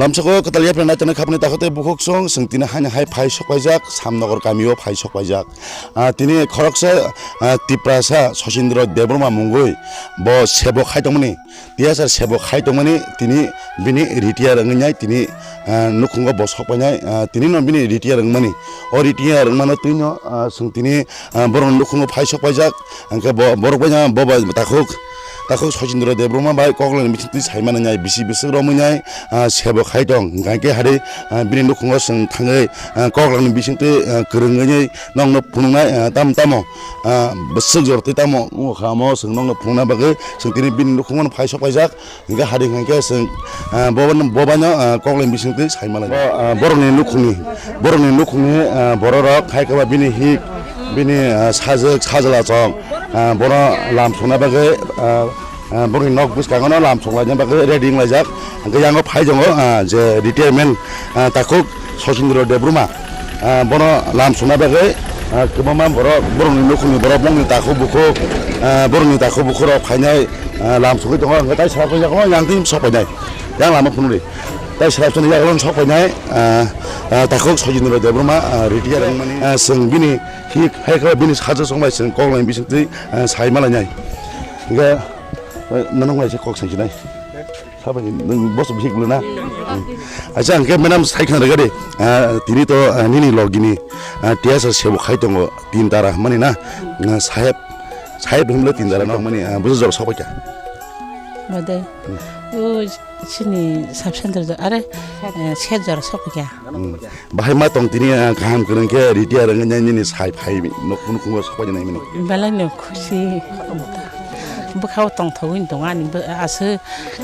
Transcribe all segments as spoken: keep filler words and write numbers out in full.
Amsoko kwtal yapri nai tonwi khapni takhuk tei bukhuk song, chwng tini haino hai phai sok paijak, Samnogor kamio phai sok paijak. Ah, tini khoroksa, ah, Tiprasa Sosindro Debbarma mungwi bo sebok hai tongmani, T S R sebok hai tongmani, tini bini retire wngwi nai tini, ah, nukhungo bo sok painai, ah, tini no bini retire wngmani. O retire wngmano twino, ah, chwng tini, ah, borokni nukhungo phai sok paijak, hwnkhe bo, borok bai no bo bai takhuk, takhuk Sosindro Debbarma bai koklani bisingtwi saimani nai bisi bwswk romwi nai, ah, sebok hai tong. Hwnkhe hari, ah, bini nukhungo chwng thangwi, ah, koklani bisingtwi, ah, kwrwngwi nai nokno phunuknai, ah, tamo tamo, ah, bwswk jora twi tamo wngkha omo chwng nokno phunukna bagwi chwng tini bini nukhungo phai sok paijak. Hingke hari hingke chwng, ah, bo, bo baino, ah, koklai bisingtwi sai manai. Bo, ah, borokni nukhungni, borokni nukhungni, ah, bororok hai khe ba bini hik, bini, ah, sajwk, sajla chong, ah, bono lam songna bagwi, ah, ah, borokni nok bwskango no lam songlaina bagwi ready wnglaijak. Hingke yango phai tongo, ah, je retirement, ah, takhuk Sosindro Debbarma, ah, bono lam songna bagwi, ah, kwbangma borok, borokni nukhungni borok, bongni takhuk bukhuk, ah, borokni takhuk bukhuk rok phainai, ah, lam sogwi tongo, hwnkhe tai sara phaijakno yang twi sok painai, yang lama phunukdi. Tai sara phaijakno yaklon sok painai, ah, ah, takhuk Sojindra Debbarma, ah, retire wngmani, ah, chwng bini hik hai khe bini sajwk songbai chwng kok laini bisingtwi, ah, sai malainai. Hwnkhe, eh, nono wngmani se kok sai sinai. Sabai nwng boso bihik bwlwi na? Hmm. Acha, hwnkhe madam sai khna rwgadi, ah, tini to, ah, nini logini, ah, T S R sebok khai tongo, tin tara hwnmani na? Ah, saheb, saheb hwnle tin tara no hwnmani, ah, bujo jora sok paikha. Bade. Hmm. O chini sub center jo, are, eh, set jora sok paikha. Hmm. Bahai ma tong tini, ah, kaham kwrwng khe retire wngwi nai nini sai phai nukhung nukhungo sok painai mani. Belai no khusi. Bwkhao tongthogwi tongo ani bo-, aswk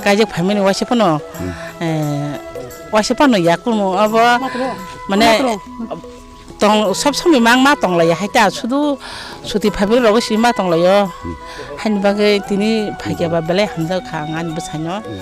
kaijak phaimani waisa phano, hmm, eh, waisa phano yakung abo mane tong sob somoi mang ma tonglaiya hai ta sudu suti phaimani rogo si ma tonglaio. Hmm. Haini bagwi tini phaikya ba belai hamjak kha ang ani bwsaino. Hmm.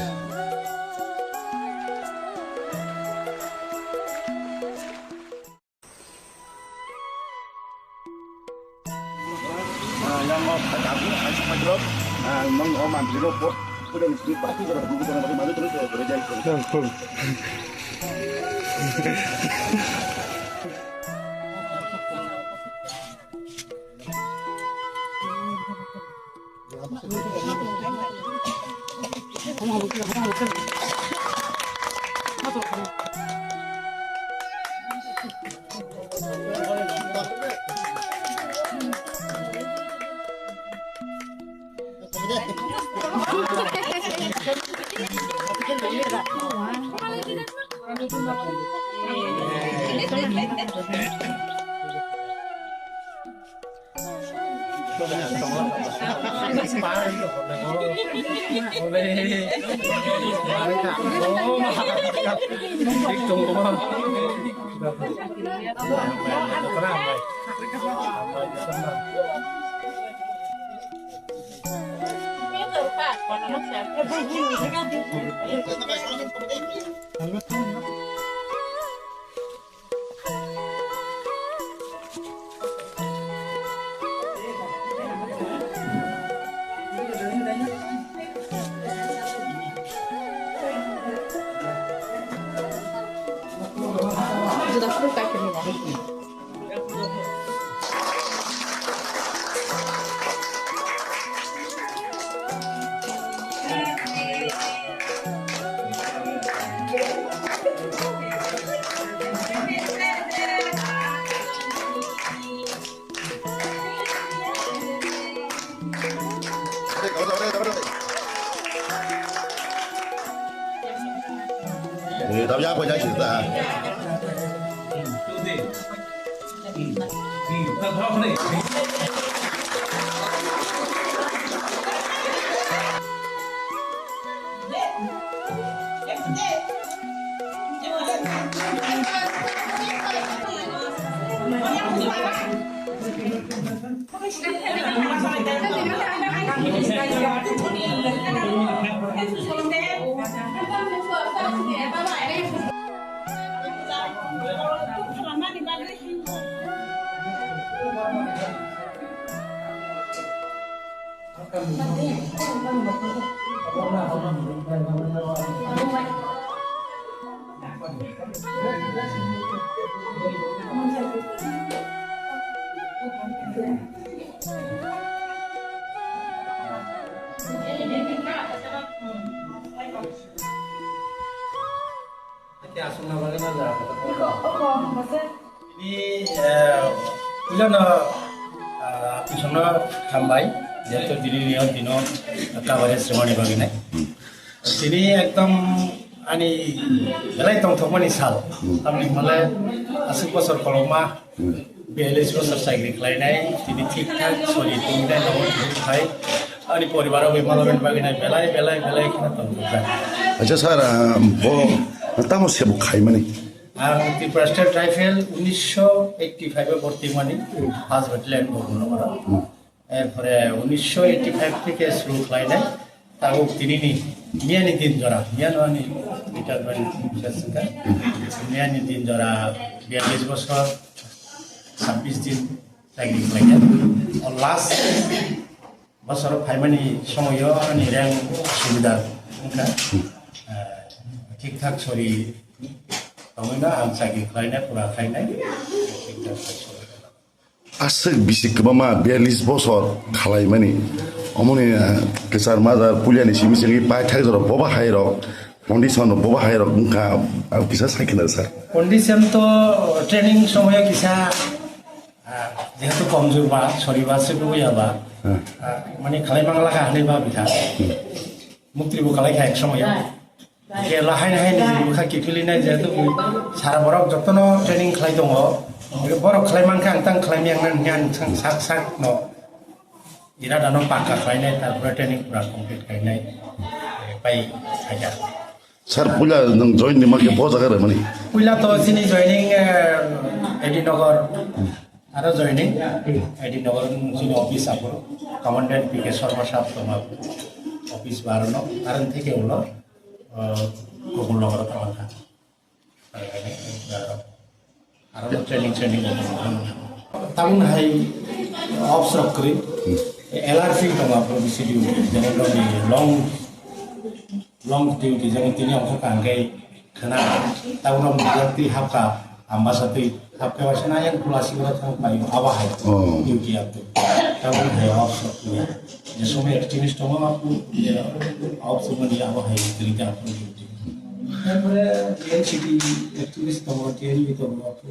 Ake aswkna bagwi no jora kotor kotor. Ini, eh, puilano, ah, apisongno hambai, jehetu dini ni dino kabari srwmani bagwi nai. Tini ekdom ani belai tongthokmani sal. Tamni hwnle aswk bosor kolokma. Biyallis bosor chakri khlainai, tini thik thak sori tongnai, nogo thik khai. Ani poribaro bai maloroni bagwi nai belai, belai, belai kheno tongthokjak. Acha sir, ah, bo tamo se bo khaimani? Ang Tripura State Rifle unisho eighty five o borti mani, first battalion Gopalnagar. Hmm. Erpore unisho eighty five theke shuru khlainai, tabuk tinini miyani din jora, miyano ani retirement seswngkha. Miyani din jora biyallis bosor, sabbish din chakri khlaikha. O last bosoro phaimani somoio ani rang subidar wngkha. Eh, thik thak sori tongwino ang chakri khlainai, pura khlainai. Thik thak sori. Aswk bisi kwbangma biyallis bosor khalaimani. Omoni, ah, kwchar major puilani simi simi paithak jora boba hairok, condition boba hairok wngkha, ah, kisa saikhe sir. Condition to training somoyo kisa, ah, jehetu komjor ba, sori ba, se ya ba, Hmm. ah, mane khalai mangla ka hwnwi ba bikha. Hmm. Mukti bo khalai kha ek somoyo. Khe lahai nahai ni bwkha kiphilwi nai jehetu sara borok jotono training khlai tongo. Borok khlai mankha ang tang khlai miyang nang hwnwi ang thang sak sak no irada no pakka khlainai, tarpore training pura complete khainai. Pai khaikha. Sir, puila nwng join ni makhe bo jaga rwmani? Puila to chini joining, eh, Edi Nagar. Aro joining, Edi Nagar chini office apor. Commandant P K Sharma sahab tongma office barono. Aro theke ulo. Ah, Gopalnagar o tangkha. Aro training, training. Tabuk hai ops rok kwrwi. L R P tongo, B C D, jemon rok ni long, long duty, jemon tini omo kangkhe khna, tabuk rok twi hapkha, ambasa twi hapkha, waisa na yang plastic rok thang pai, abo hai Oh. duty apni. Tabuk hai ops rok kwrwi. Je somoi activist tongo apu, je ops mani abo hai kwrwi ta apu duty. Tarpore T N C D activist tongo, T N B tongo apu.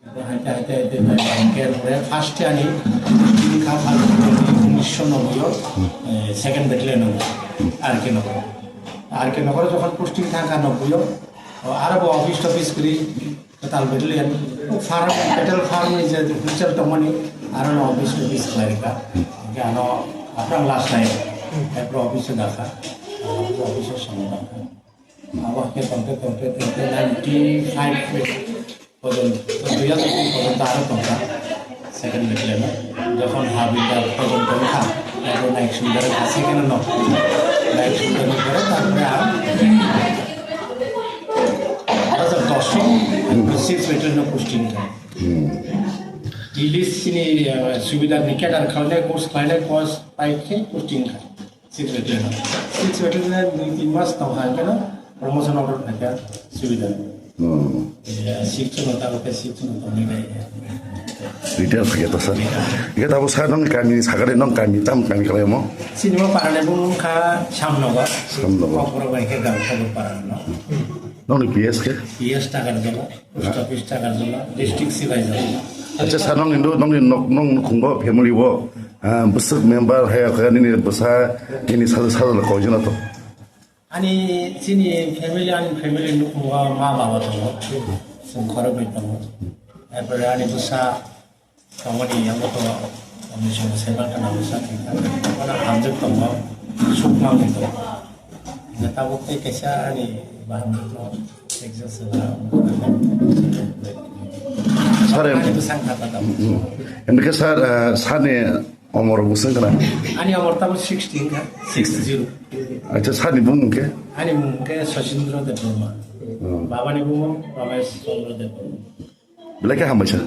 Haite, haite, haite, haite, haite, first ani posting kha, first ani unisho nobboi o, eh, second battalion o, R K Nagar. R K Nagar o jokhon posting thang kha nobboi o, o aro bo office tophis kwrwi, kwtal battalion, o farm, cattle farm ni je officer tongmani, aro no office tophis khlai rwkha. Hwnkhe ano, aprang last time, ephru office o dakha, office o samung dakha. Abo khe tongte, tongte, tongte, ninety five pojonto, dui hajar pojonto aro tongkha second battalion o. Jokhon ha bidar pojonto wngkha, abo night subedar wngkha second no. Night subedar ni pore tarpore ang dui hajar dos o six battalion o posting wngkha. Daily chini, eh, subedar ni cadre khlainai, course khlainai, course pai khe posting wngkha. Six battalion. Six battalion dui tin mas tong hai khe no promotion order phaikha subida. Hmm. Ya, six no ta ke six no tong ni dai. Retire phaikha to sir. Ike tabo sir nong kami sagare nong kami tam kami kalaimo. Sinima parane bung kha Shyamnagar. Shyamnagar. Kokborok bai khe Gangsagar parano. Nong ni P S khe? P S Takarjala. Post office Takarjala, district Sivaijala. Acha sir, nong ni, nong ni nok, nong nukhungo family o, ah, bwswk member hai kha nini bwsa, nini sajwk sajwk koijana to? Ani chini family, ani family nukhungo ma baba tongo, chwng khoroknwi tongo. Erpore ani bwsa Tongmani yango to, ani song sebar kana bwsa thwikha, mana hamjak tongo, sukma wngwi tongo. Tabuk tei kaisa ani bahan no exhaust wngkha. Sir, em- Ani bwsang kha ta tabuk. Mm. Em ke sir, eh, sir ni omor bwsang kana? Ani omor tabuk sixty wngkha, six zero. Acha, sir ni bumung ke? Ani bumung ke Sachindra Debbarma. Hmm. Baba ni bumung Ramesh Chandra Debbarma. Belai khe hambai sir.